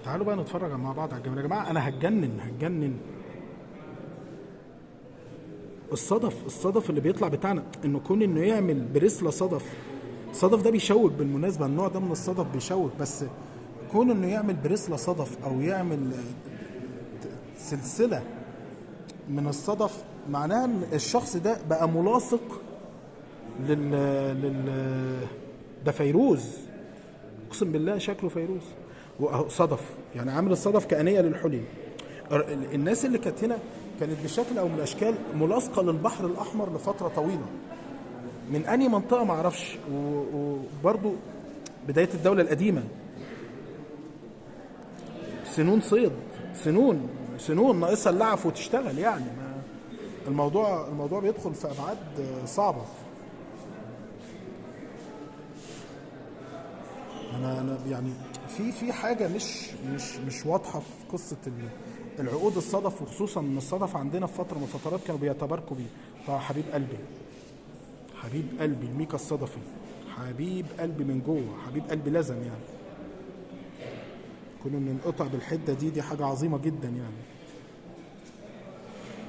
تعالوا بقى نتفرج مع بعض على الجمال يا جماعة. انا هتجنن هتجنن. الصدف، الصدف اللي بيطلع بتاعنا، انه كون انه يعمل بريسلا صدف، الصدف ده بيشوك بالمناسبة، النوع ده من الصدف بيشوك، بس كون انه يعمل بريسلا صدف او يعمل سلسلة من الصدف، معناها ان الشخص ده بقى ملاصق لل لل ده فيروز، اقسم بالله شكله فيروز، واهو صدف، يعني عامل الصدف كأنية للحلي. الناس اللي كانت هنا كانت بشكل او من الاشكال ملاصقه للبحر الاحمر لفترة طويلة، من انهي منطقة ما اعرفش، وبرضه بداية الدولة القديمة. سنون صيد، سنون سنون ناقصها اللعف وتشتغل يعني. ما الموضوع بيدخل في ابعاد صعبة. انا يعني في حاجة مش واضحة في قصة العقود الصدف، وخصوصا ان الصدف عندنا في فترة من الفترات كانوا بيتباركوا بيه. طبعا حبيب قلبي، حبيب قلبي الميكا الصدفي، حبيب قلبي من جوه، حبيب قلبي لازم يعني. كون انه ينقطع بالحده دي حاجة عظيمة جدا يعني.